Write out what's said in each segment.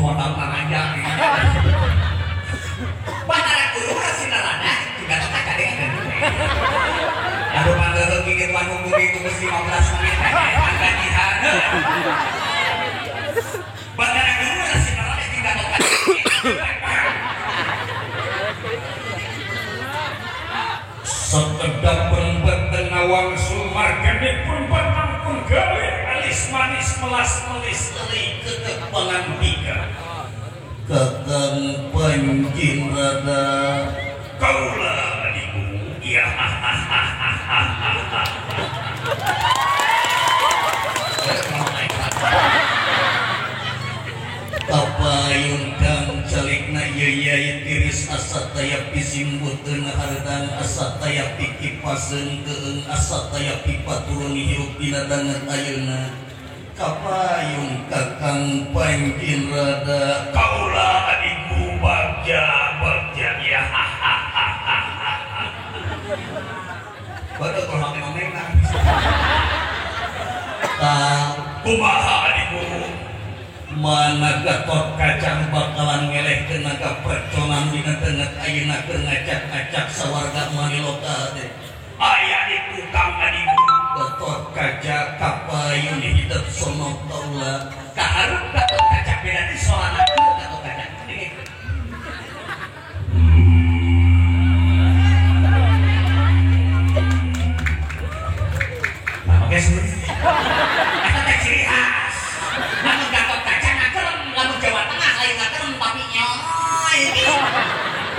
khodam aja. Batara Guru Rasinarada juga tak kadengan. Aduh panggil gigit wanu bumi itu mesti 15 menit gajihan. Batara Guru Rasinarada tidak kadengan. Sekedap pun nawang sumargane pun petang pun gawe alis manis melas melis teli ketek pangantika kakang Panjin Rada kaula adiku ya kapayun kang calikna yeyai tiris asa taya pisimbuteun hareudang asa taya pikipaseun keung asa taya pipaturun hirup dina danget ayeuna kapayun kakang Panjin Rada kaula adiku bagja bagja ya baru kalau ngomongna tah kumaha adiku mana Gatot Kacang bakalan ngeleh tenaga perconan dina tengah ayeuna keur ngacak-ngacak sawarga maniloka teh aya di tukang adiku Gatot Kaca kapayun hidup sono kaula kaharep Gatot Kaca beda di soalna Gatot Kaca nah oke eta teh ciri khas lamun Gatot Kaca ngakerem lamun Jawa Tengah lain ngakerem tapi nyoy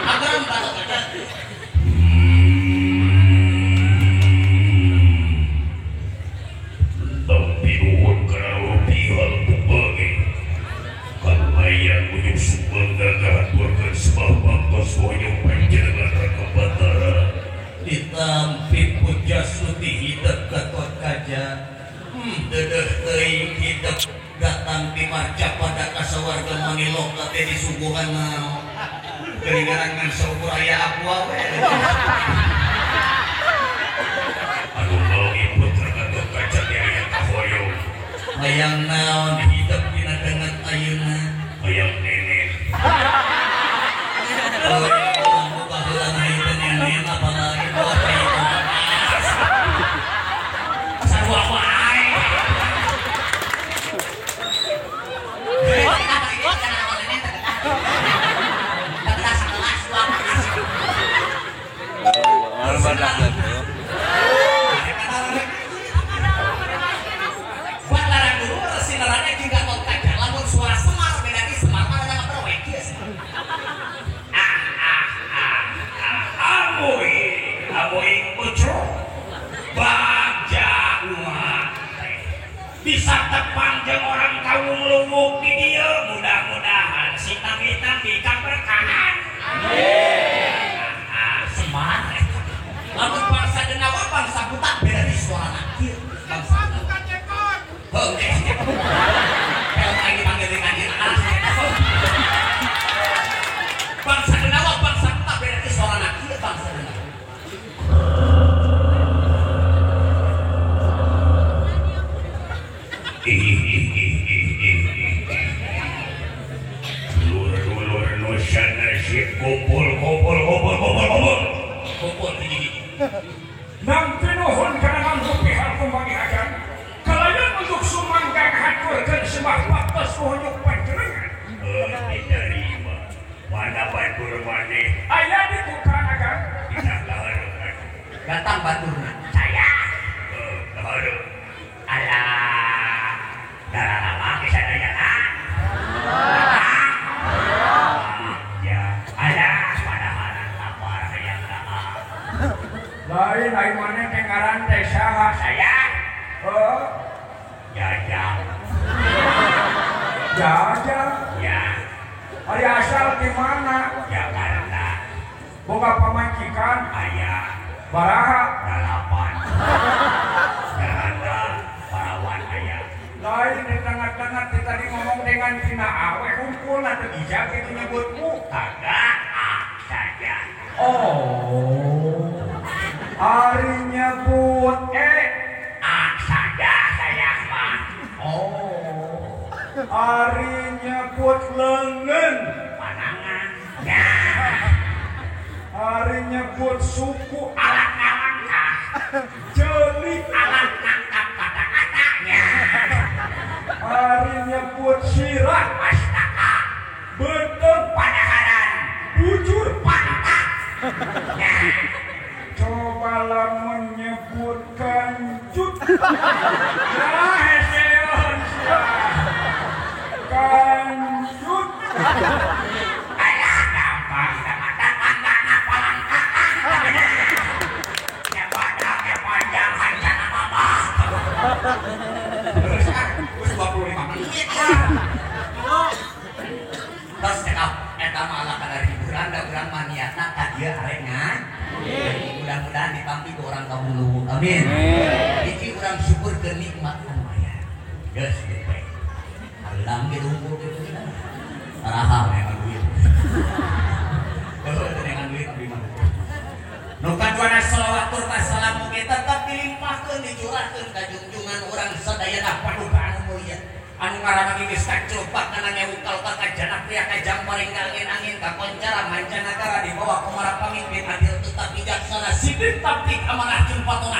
ngakerem Gatot Kaca. Tapi nuhun kana rupiah bagi kalumayan ujung sumbang gagahaturkeun sebab baktos hoyong panjenengan Raka Batara ditampi puja suti hidup Gatot Kaca dedeh teuing hidup datang di marca pada kasawarga maniloka teh disuguhan naon geuningan ngan saukur aya aqua we anu meuli putra Gatot Kaca teh aya kahoyong hayang naon hidup dina danget ayeuna hayang nenek oh baheula hidup nenek apalagi buat sarua wae. Batara Guru Rasinarada jeung Gatot Kaca lamun suara Semar beda di Semar mah ada ngaperwek kieu Semar. Amoy amoy ucu bagja umat bisa tepang jeung orang kaum luwuk di dieu mudah-mudahan si tami-tami kaberkahan. Amin. Semar lamun bangsa Denawa bangsa Kuta beda di suara kieu bangsa oke. Bangsa Denawa bangsa Kuta beda di suara kieu bangsa Denawa. Lur-lur nusa nasib kumpul kumpul kumpul kumpul kumpul kumpul hiji-hiji. Nang pinuhun kana nganggo pihak kumbagi agan kalayan untuk sumangga ngahaturkeun sembah baktos hoyong panjenengan. Diterima. Mana batur maneh aya di tukang agan dina kahareupan. Datang baturna. Saya. Kahareup. Alah. Darah lama kisah dayana. Ya, alah padahal lapar hayang lama. Lain ai maneh teh ngaran teh saha saya? Heuh. Jajang. Jajang? Ya. Ari asal di mana? Jakarta. Boga pamajikan? Aya. Baraha? 8. Jakarta parawan aya. Lain di tengah-tengah tadi ngomong dengan Cina awe hunkul atau bisa gitu nyebutmu kagak ah saja. Oh. Ari nyebut ah saja saya mah. Oh. Ari nyebut leungeun panangan. Ya. Ari nyebut suku alat ngalangkah. Ceuli alat nangkap kata-katanya. Ari nyebut sirah pastaka. Beuteung padaharan. Bujur pantak. Ya. Coba lamun nyebut kanjut. Ya heseun sia. Kanjut. Alah gampang mata tangga palangkaan. Ya badak ya panjang hancana mama. Terus ah, geus 25 menit lah. Terus eta mah ala kadar hiburan da urang mah niatna ka dieu arek ngan. Mudah-mudahan ditampi ku orang kaum. Amin. Hiji urang syukur ke nikmat anu aya. Geus kitu we. Hareudang ge lumpur kitu kita. Araha neangan duit. Heuh neangan duit abdi mah. Nu kaduana selawat tur salam ge tetep dilimpahkeun dicurahkeun ka junjungan urang sadayana paduka anu mulia. Anu ngaranna geus kaclupak kana ngewukal ka kajana pria kajang paring angin-angin kakoncara mancanagara di bawah kumara pamimpin adil tetap bijaksana sidik tapik amanah jeung patonah.